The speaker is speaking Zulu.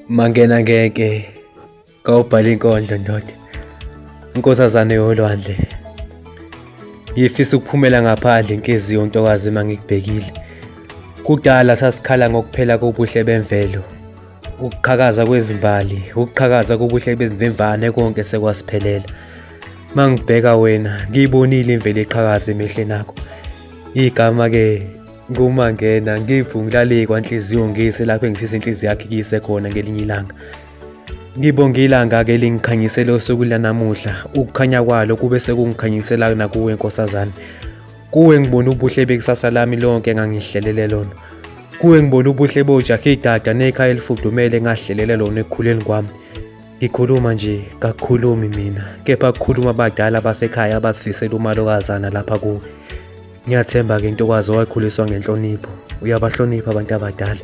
Mangena ngeke kawubhala inkondlo ndoda. Inkosazane yolwandle. Ngifisa ukuphumela ngaphandle inhliziyo ntokazi mangikubhekile. Kudala sasikhala ngokuphela kobuhle bemvelo. Ukuqhakaza kwezimbali, ukuqhakaza kobuhle bezimvemvane konke sekwasiphelela. Mangibheka wena ngiyibonile imvelo iqhakaza emehlweni akho. Igama ke ngumangena ngivungilale kwanhliziyo ngiyise lapho engifisa inhliziyo yakhe kuyise khona ngelinye ilanga. Ngibonga ilanga-ke lingikhanyisele osuku lanamuhla, ukukhanya kwalo kube sekungikhanyisela nakuwe nkosazane. Kuwe ngibona ubuhle bekusasa lami lonke engangihlelele lona. Kuwe ngibona ubuhle bojaha idada nekhaya elifudumele engahlelele lona ekukhuleni kwami. Ngikhuluma nje kakukhulumi mina, kepha kukhuluma abadala basekhaya abazifisela umalokazana lapha kuwe. Ngiyathemba-ke intokazi owakhuliswa ngenhlonipho, uyabahlonipha abantu abadala.